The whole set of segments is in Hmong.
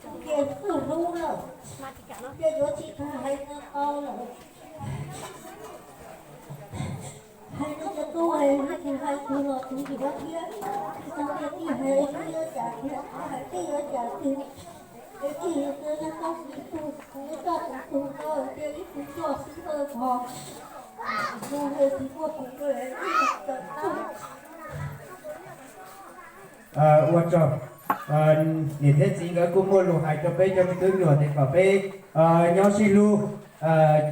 Tus tias twb hlub lawm, tus tias yuav tsis tau hais no tau lawm. Hais no cov tub hais, hais tus hais tus los tus yuav thiab. Tsis tau tias tij hais tij yuav cas thiab, hais tij yuav cas twg. Es tij yuav tau tsis tug, kuv coj kuv tug no tias ib tug coj xwb no pog. Tus hais tsis muaj kuv no es tij tawm tag. Ua tsaug. Niam thiab txiv nkawd kuj muaj lus hais rau peb cov me tub nyuam tias kom peb nyob sib hlub,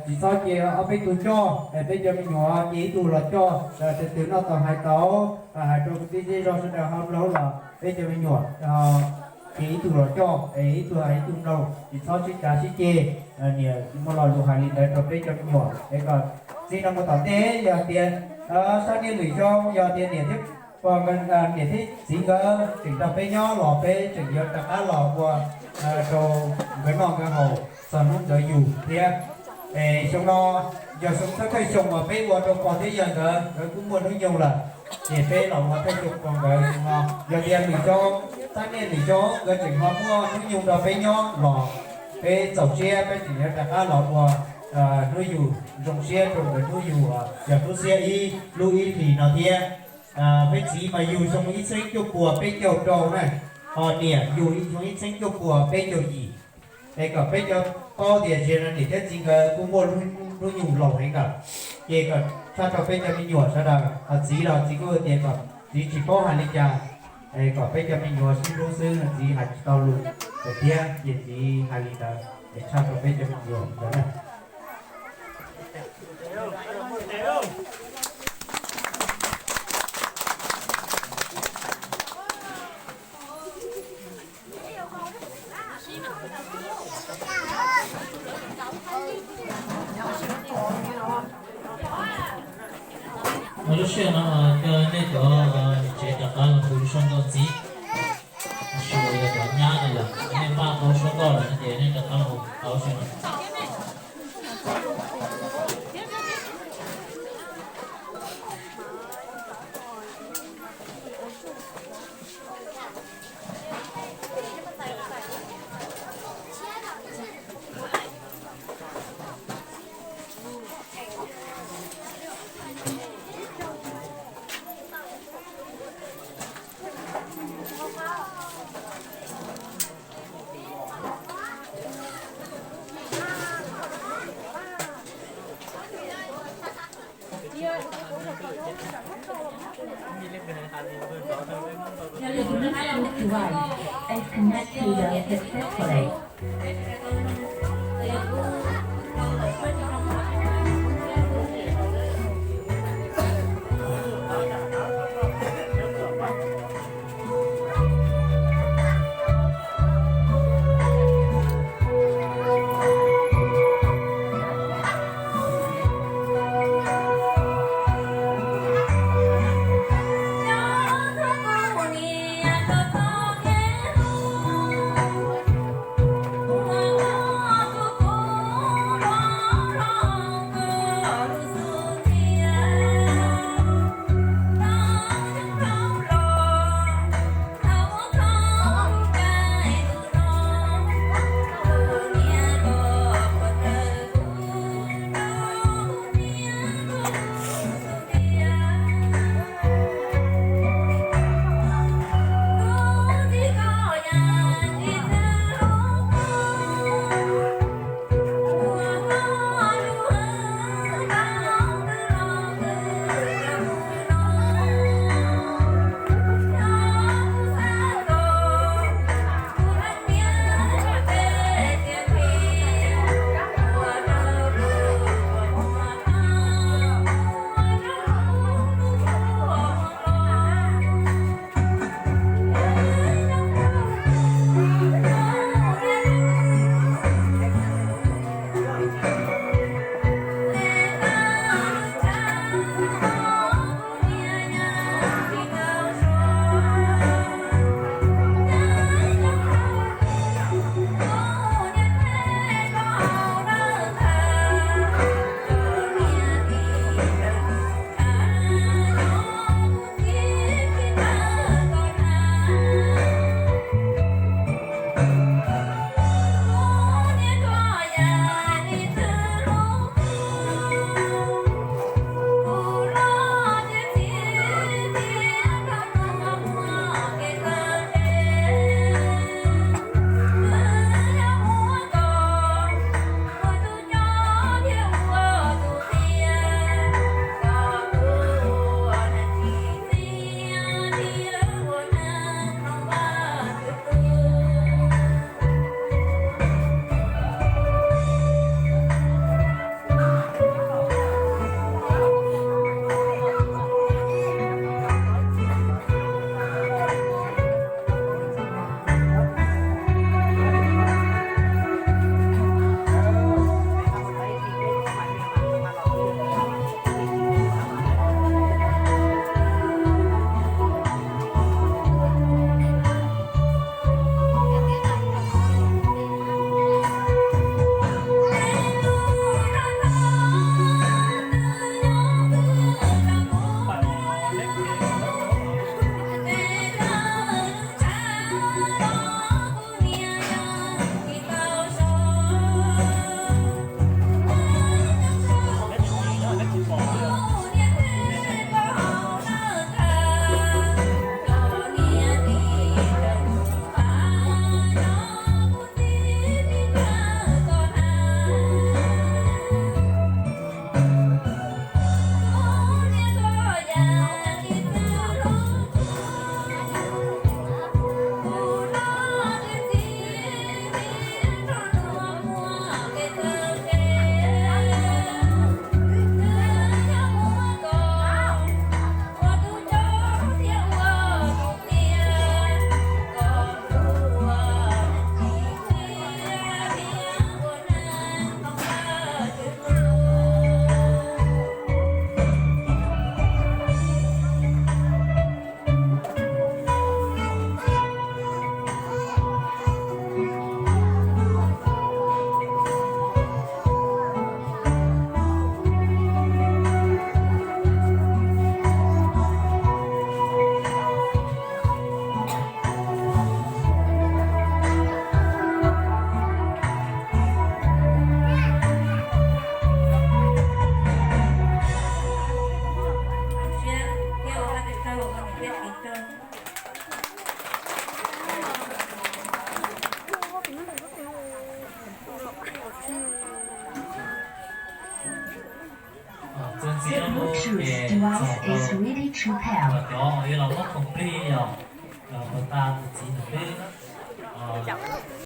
tsis txhob cia ob peb tug coj, peb cov me nyuam cia ib tug los coj, tus twg noj tau hais tau, hais rau kwv tij zej zog sawv daws ho mloog los peb cov me nyuam cia ib tug los coj, es ib tug hais ib tug mloog, tsis txhob sib cav sib ceg. Niam muaj lo lus hais li ntawd rau peb cov me nyuam es kom txij no mus tom ntej yog tias sab niaj lwm xyoo yog tias niam thiab pog, niam thiab txiv nkawd tseem nrog peb nyob los peb tseem yuav rov qab los ua rau nkawd noj nkawd haus txog hnub nkawd yug thiab. Es xyoo no yog xyoo thawj thawj xyoo uas peb ua rau pog thiab yawg nkawd, nkawd kuj muaj hnub nyoog lawm, ces peb los ua thawj xyoo rau nkawd xyoo no. Yog tias lwm xyoo, sab niaj lwm xyoo nkawd tseem ho muaj hnub nyoog nrog peb nyob los peb txaus siab peb tseem yuav rov qab los ua hnub yug zoo siab rau nkawd hnub yug yog lub xiab ib lub ib hlis no thiab. Peb txiv mas yug xyoo ib txhiab cuaj puas peb caug rau na, ho niam yug xyoo ib txhiab cuaj puas peb caug yim. Es kom peb cov paub tias tias niam thiab txiv nkawd kuj muaj hnub nyoog laus heev lawm, ces kom tshaj rau peb cov me nyuam sawv daws, ho txiv los txiv kuj tias kom txiv tsis paub hais li cas, es kom peb cov me nyuam sib hlub xwb, txiv hais tsis tau lus thiab, ces txiv hais li ntawd es tshaj rau peb cov me nyuam ntawd na. Lub sij hawm no coj nej cov tsev rov qab los hu suab nkauj ntxiv. Tab sis yog cov nyab no yog nej npaj tau suab nkauj lawm no ces nej rov qab los hu tau seb no. Your device is connected successfully. Bluetooth device is ready to pair. Cov uas yuav los muab koom plig yog puag ta tus txiv ntawm peb,